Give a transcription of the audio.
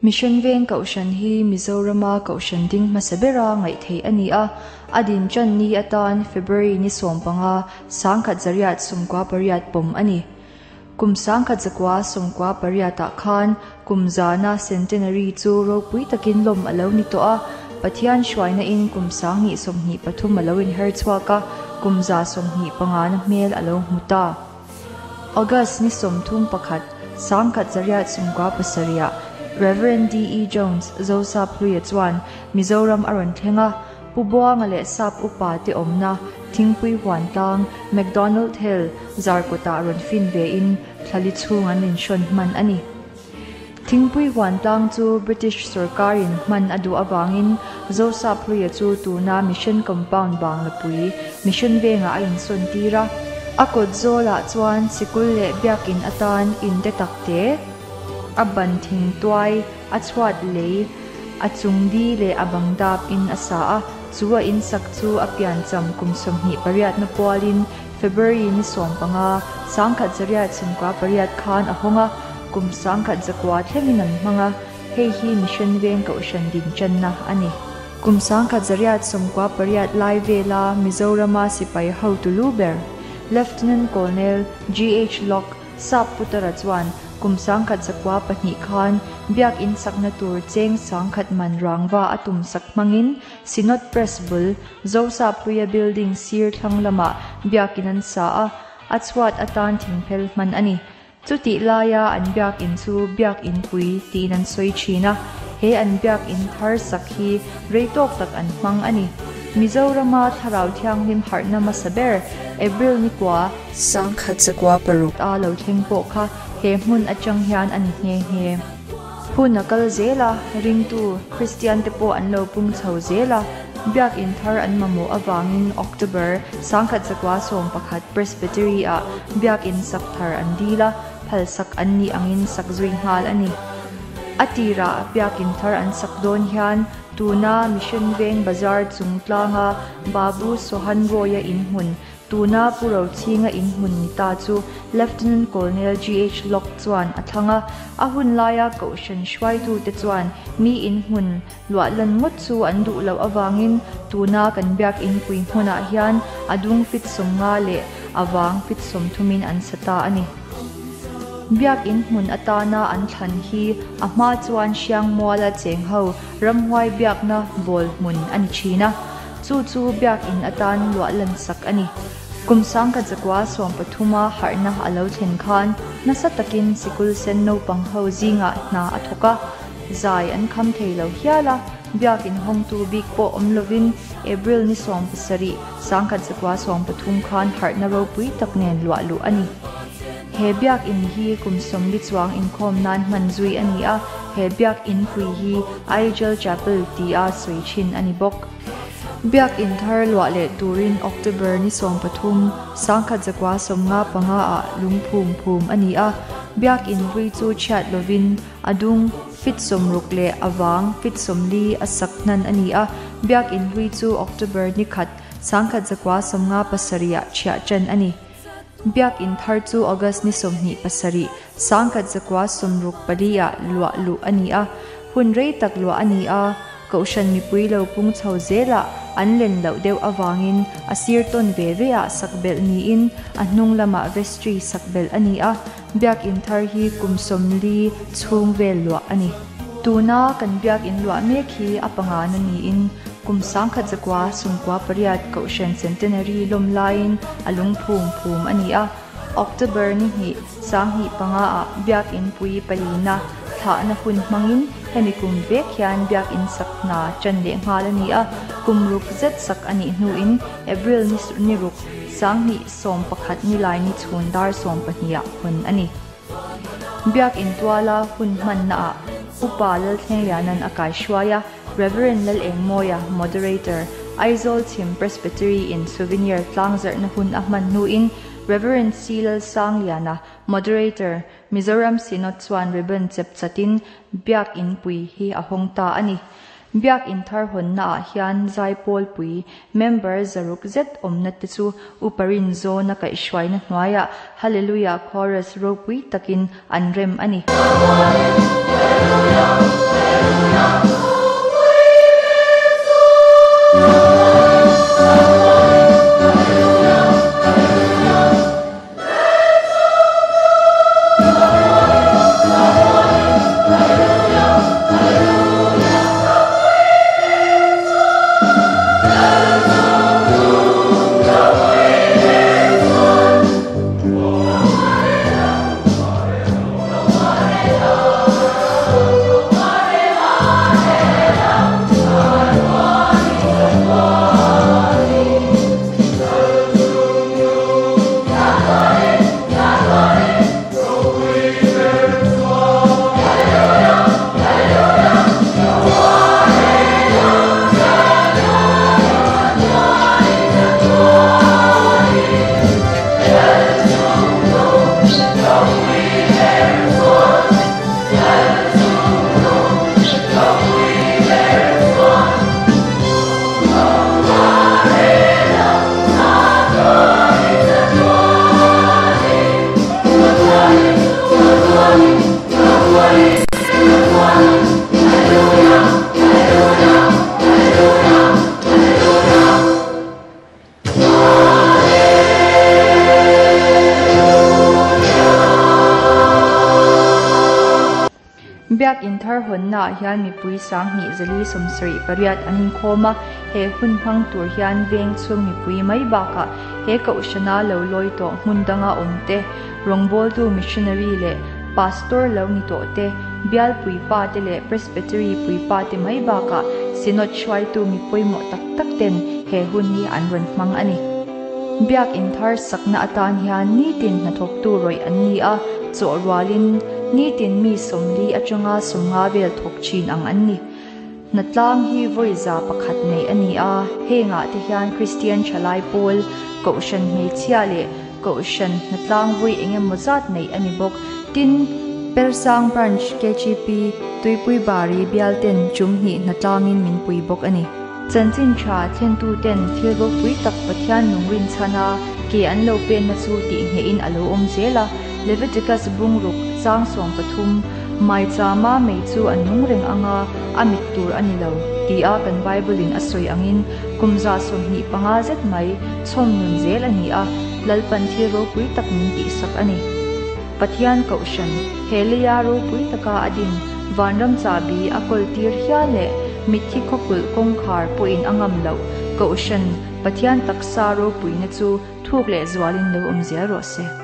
Mission Veng Kohhran hi Mizorama kohhran ding hmasa bera ngaih theih a ni a, a din ṭan ni atan February ni 15, 1998 pawm a ni. Kum 1998 ah khan kum zana Centenary chu ropui takin lawm a lo ni tawh a, Pathian hruaina in kum 2023 a lo inher chhuak a, kum 125 na hmel a lo hmu ta. August ni 31, 1997 ah Rev. D. E. Jones, Zosap Hluia chuan Mizoram a rawn thleng a, Pu Buanga leh Sap upa te awmna Thingpui huan tlang McDonald Hill Zarkawtah rawn fin ve in thlali chhung an inhrawn hman a ni. Thingpui huan tlang chu British sawrkarin hman a duh avangin Zosap Hluia chu tuna Mission Compound Banglapui Mission Vengah a insawn tir a. A kawt zawlah chuan sikul leh biakin atan in te tak te, a ban thing tuai, a chhuat lei, a chung di leh a bang dap in a sa a, chu a in sak chu a piancham kum 28 na pualin February ni 15, 1998 khan a hawng a, kum 1900 thlengin an hmang a, hei hi Mission Veng Kohhran din channa a ni. Kum 1998 lai vela Mizorama sipai hotu lu ber, Lieutenant Colonel GH Locke, Sap Putara chuan kum 1902 khan biak in sakna tur cheng 10,000 man rangva a tum sak hmangin Synod Press bul Zosapluia building sir thlang lamah biak in an sa a, a chhuat atan thingphel hman a ni. Chutih laia an biak in chu biak in pui tiin an sawi thin a, he an biak in thar sak hi rei tawk tak an hmang a ni. Mizorama thlarau thianghlim harhna hmasa ber April ni kua, 1906 a lo thleng pawh kha he hmun atang hian a ni nghe nghe. Hun a kal zel a, ringtu Kristian te pawh an lo pung chho zel a, biakin thar an mamawh avangin October 1911 Presbytery ah biakin sak thar an dil a, phal sak an nih angin sak zui nghal a ni. A tirah biakin thar an sak dawn hian tuna Mission Veng Bazar chung tlanga Babu Sohan Roy-a inhmun Tuna Pu Rochhinga inhmun ni ta chu Lieutenant Colonel GH Locke chuan a thlang a, a hun laia Kohhran hruaitute chuan mi inhmun luah lan ngawt chu an duh loh avangin tuna kan biak inpui hmunah hian a dung fit 50 leh a vang fit 30 in an sa ta a ni. Biak inhmun atana an thlan hi a hma chuan Hriangmuala cheng ho ramhuai biakna bawl hmun a ni thin a. Chu chu biakin atan luah lan sak a ni. Kum 1913 a harhna a lo thlen khan nasa takin sikul sen naupang ho zingah hna a thawk a, zai an kham thei lo hial a, biakin hawngtu bik pawh awm lovin April ni 17, 1913 khan harhna ropui tak nen luah luh a ni. He biakin hi kum 40 chuang inkhawm nan hman zui a ni a, he biakin pui hi Aijal Chapel tia sawi thin a ni bawk. Biakin thar luah leh turin October ni 13, 1995 ah lungphum phum a ni a, biakin hlui chu chhiat lovin a dung fit 60 leh a vang fit 40 a sak hnan a ni a, biakin hlui chu October ni 1, 1957 ah chhiah ṭan a ni. Biakin thar chu August ni 27, 1964 ah luah luh a ni a, hun rei tak luah a ni a, Kohhran mipui lo pung chho zelah an len loh deuh avangin a sir tawn ve ve ah sak belh niin a hnung lamah vestry sak belh a ni a, biakin thar hi kum 40 chhung vel luah a ni. Tuna kan biakin luah mek hi a pangana niin kum 1998 Kohhran Centenary lawm laiin a lungphum phum a ni a, October ni 2, 2005 ah biakin pui palina thlahna hun hmangin hemi kum vek hian biakin sak hna ṭan leh nghal a ni a, kum ruk zet sak a nih hnuin April ni ni ruk, 2011 ni lai ni chhun dar 12 ah hawn a ni. Biakin tuala hun hmannaah Upa Lalthlenglianan a kaihruai a, Reverend Lalengmawia, Moderator, Aizawl Chhim Presbytery in souvenir tlangzarhna hun a hman hnuin Reverend C Lalsangliana, Moderator, Mizoram Synod chuan ribbon chep chatin biakin pui hi a hawng ta a ni. Biak in thar hawnnaah hian Zaipawlpui member 600 zet awmna te chu Upa Rinzawna kaihhruaina hnuaiah Hallelujah Chorus ropui takin an rem a ni. Biak in thar hawnnaah hian mipui 2478 an inkhawm a, he hun hmang tur hian veng chhung mipui mai bakah he kohhrana lo lawi tawh hmun danga awm te, rawngbawltu missionary leh pastor lo ni tawh te, bial puipa te leh presbytery puipa te mai bakah synod hruaitu mi pawimawh tak tak ten he hun hi an rawn hmang a ni. Biak in thar sakna atan hian nitin hnathawktu rawih an ni a, chawh rualin nitin mi 40 atanga 50 vel thawk thin ang an ni. Hnatlang hi vawi 100 neih a ni a, hengah te hian Kristian thalai pawl, kohhran hmeichhia leh kohhran hnatlang vawi engemaw zat neih a ni bawk. Tin, Persang Branch KGP Tuipui Bari bial ten tum hnih hnatlangin min pui bawk a ni. Chanchin tha thlentu ten thil ropui tak Pathian nung rinchhana ke an lo penna chu tih nghehin a lo awm zel a. Leviticus bungruk chang 13, Maichama mei chu a nung reng anga a mit tur a ni lo, tia kan Bible in a sawi angin kum 25 zet mai chhawm nun zel a ni a, Lalpan thil ropui tak min tihsak a ni. Pathian kohhran, he leia ropui taka a din, vanram chahbi a kawl tir hial leh mitthi khawkulh kawngkhar pawhin a ngam loh, kohhran, Pathian taksa ropuina chu thuk leh zualin lo awm zel rawh se.